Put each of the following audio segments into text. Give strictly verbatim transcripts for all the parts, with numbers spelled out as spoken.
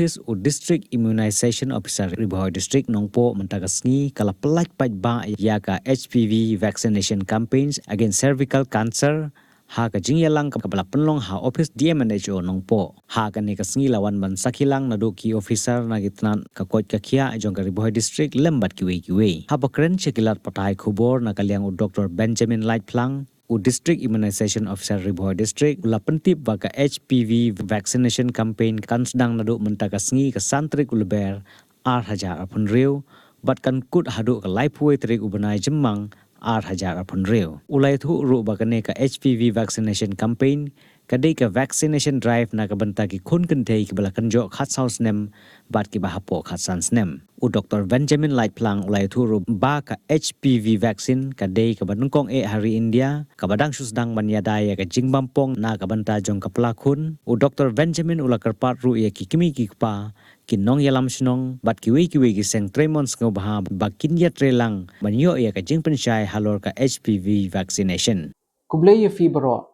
Office u District Immunization Officer Ri Bhoi District Nongpoh mynta ka sngi ka la pyllait paidbah ïa ka H P V vaccination campaigns against cervical cancer ha ka jingïalang kaba la pynlong ha office D M and H O Nongpoh. Ha kane ka sngi la wan ban sakhi lang naduh ki officer na ki tnat ka koit ka khiah jong ka Ri Bhoi District lem bad kiwei kiwei. Haba kren sha ki lad pathai khubor na ka liang u Doctor Benjamin Laitphlang, u District Immunization Officer Ri Bhoi District, u la pyntip ba ka H P V vaccination campaign kan sdang naduh mynta ka sngi ka san tarik u Lber ar hajar arphew hynriew bad kan kut haduh ka laiphew wei tarik u bnai Jymmang ar hajar arphew hynriew. U la ïathuh ruh ba kane ka H P V vaccination campaign ka dei ka vaccination drive na ka bynta ki khun kynthei kiba la kynjoh khatsaw snem bad kiba hapoh khatsan snem. U Doctor Benjamin Laitphlang u la ïathuh ruh ba ka H P V vaccine ka dei kaba nyngkong eh ha ri India kaba dang shu sdang ban ïada ïa ka jingbam pong na ka bynta jong ka pla khun. U Doctor Benjamin u la kyrpad ruh ïa ki kmie ki kpa, ki nongïalam shnong bad kiwei kiwei ki seng trei mon sngewbha ba kin ïatrei lang ban ïoh ïa ka jingpynshai halor ka H P V vaccination. Khublei ïa phi baroh.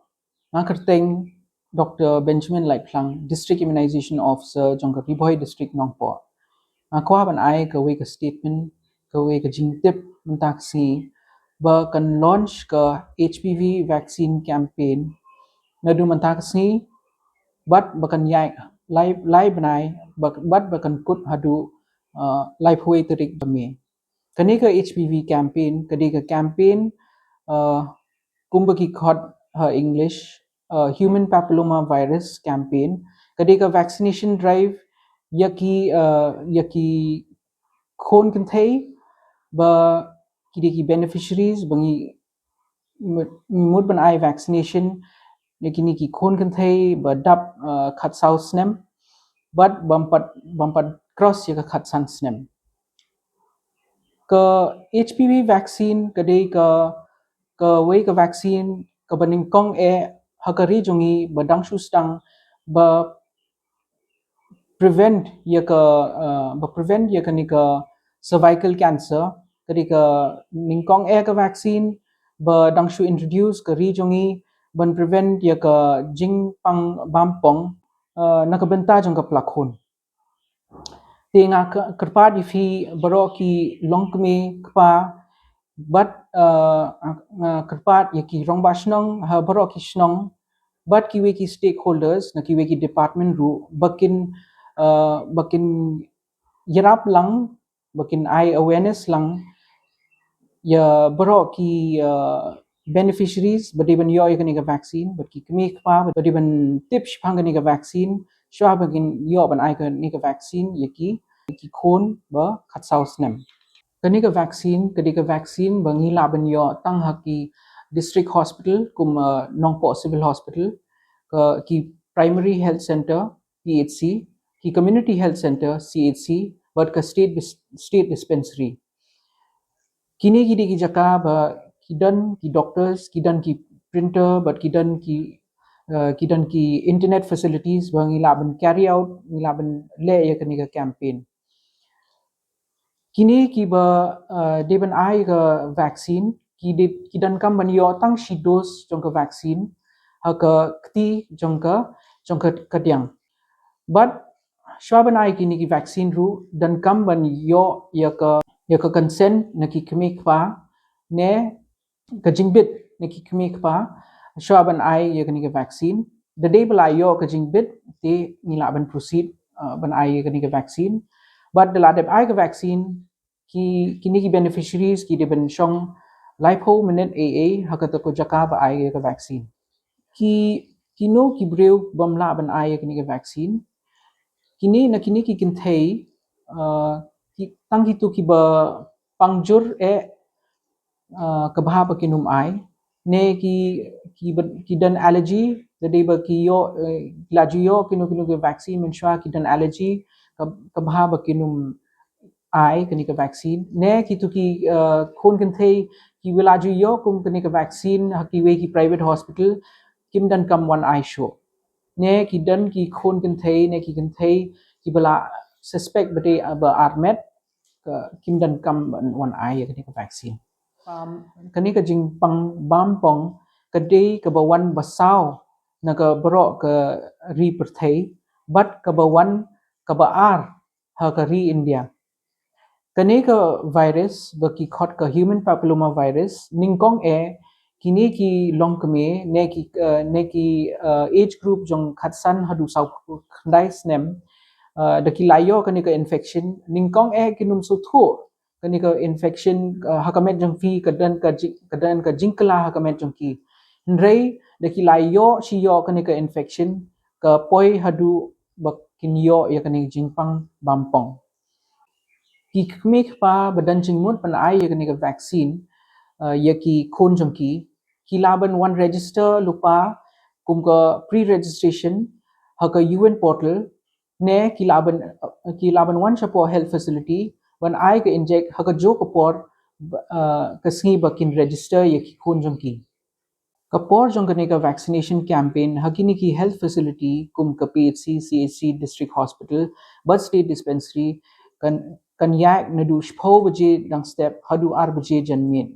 Nga kyrteng Doctor Benjamin Laitphlang, District Immunization Officer jong ka Ri Bhoi District Nongpoh. Nga kwah ban ai kawei ka statement, kawei ka jingtip mynta ka sngi ba kan launch ka H P V vaccine campaign naduh mynta ka sngi bad ba kan ïaid lai, lai bnai bad, bad ba kan kut haduh uh, laiphew wei tarik Mei. Kane ka H P V campaign ka dei ka campaign uh, kumba ki khot ha English uh, Human Papilloma Virus Campaign. Ka dei ka vaccination drive ïa ki uh, ïa ki khun kynthei ba ki dei ki beneficiaries ba ngi mut, mut ban ai vaccination ïa kine ki khun kynthei ba dap uh, khatsaw snem bad bym pat, bym pat cross ïa ka khatsan snem. Ka H P V vaccine ka dei ka, kawei ka vaccine kaba nyngkong eh ha ka ri jong ngi ba dang shu sdang ba prevent ïa ka uh, ba prevent ïa kane ka cervical cancer, ka dei ka nyngkong eh ka vaccine ba dang shu introduce ka ri jong ngi ban prevent ïa ka jingpang bam pong uh, na ka bynta jong ka pla khun. Te nga kyrpad ïa phi baroh ki longkmie kpa bad uh, nga kyrpad ïa ki rangbah shnong ha baroh ki shnong bad kiwei ki stakeholders na kiwei ki department ruh ba kin uh, ba kin ïarap lang, ba kin ai awareness lang ïa baroh ki uh, beneficiaries ba dei ban ïoh ïa kane ka vaccine, bad ki kmie kpa ba dei ban tip shaphang kane ka vaccine shuwa ba kin ïoh ban ai kane ka vaccine ïa ki, ki khun ba khatsaw snem. Kane ka vaccine ka dei ka vaccine ba ngi lah ban ïoh tang ha ki district hospital kum uh, Nongpoh Civil Hospital, ka ki primary health center P H C, ki community health center C H C bad ka state, state dispensary. Kine ki dei ki jaka ba ki don ki doctors, ki don ki printer bad ki don ki uh, ki don ki internet facilities ba ngi lah ban carry out, ngi lah ban leh ïa kane ka campaign. Kine kiba uh, dei ban ai ka vaccine ki dei, ki donkam ban ïoh tang shi dose jong ka vaccine ha ka kti jong ka, jong ka kadiang. Bad shuwa ban ai kine ki vaccine ruh donkam ban ïoh ïa ka, ïa ka consent na ki kmie kpa ne ka jingbit na ki kmie kpa shuwa ban ai ïa kane ka vaccine. Da dei ba la ïoh ka jingbit te ngi lah ban proceed uh, ban ai ïa kane ka vaccine. Bad da la dep ai ka vaccine ki, kine ki beneficiaries ki dei ban shong laiphew minit ei ei ha kata ka jaka ba ai ïa ka vaccine. Ki, kino ki briew bym lah ban ai ïa kane ka vaccine? Kine, na kine ki kynthei uh, ki, tang kito kiba pang jur eh uh, ka bha ba kin ym ai, ne ki, ki, ki don allergy, da dei ba ki ïoh uh, la ju ïoh kino kino ki vaccine mynshuwa, ki don allergy, ka, ka bha ba kin ym ai kane ka vaccine, ne kito ki uh, khun kynthei kiba la ju ïoh kum kane ka vaccine ha kiwei ki private hospital kim donkam wan ai shuh, ne ki don ki khun kynthei ne ki kynthei kiba la suspect ba dei uh, ba armet, ka kim donkam wan ai ïa kane ka vaccine. Um, kane ka jingpang bam pong ka dei kaba wan basaw na ka baroh ka ri pyrthei bad kaba wan kaba ar ha ka ri India. Kane ka virus ba ki khot ka human papilloma virus, nyngkong eh kine ki longkmie ne ki, uh, ne ki uh, age group jong khatsan haduh saw khyndai snem, uh, da ki la ïoh kane ka infection, nyngkong eh kin ym sngewthuh kane ka infection uh, ha ka met jong ki, ka don ka jing, ka don ka jingkylla ha ka met jong ki. Hynrei da ki la ïoh shi ïoh kane ka infection, ka poi haduh ba kin ïoh ïa kane ka jingpang bampong. Ki kmie kpa ba don jingmut ban ai ïa kane ka vaccine uh, ïa ki khun jong ki, ki lah ban wan register lypa kum ka pre-registration ha ka U N portal, ne ki lah ban, uh, ki lah ban wan shapoh health facility ban ai ka inject ha kajuh ka por uh, ka sngi ba kin register ïa ki khun jong ki. Ka por jong kane ka vaccination campaign ha kine ki health facility kum ka P H C, C H C, District Hospital bad State Dispensary kan, kan ïaid naduh shiphew baje dang step haduh ar baje janmiet.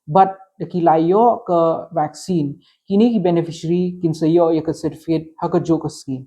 Bad da ki la ïoh ka vaccine, kine ki beneficiary kin sa ïoh ïa ka certificate ha kajuh ka sngi.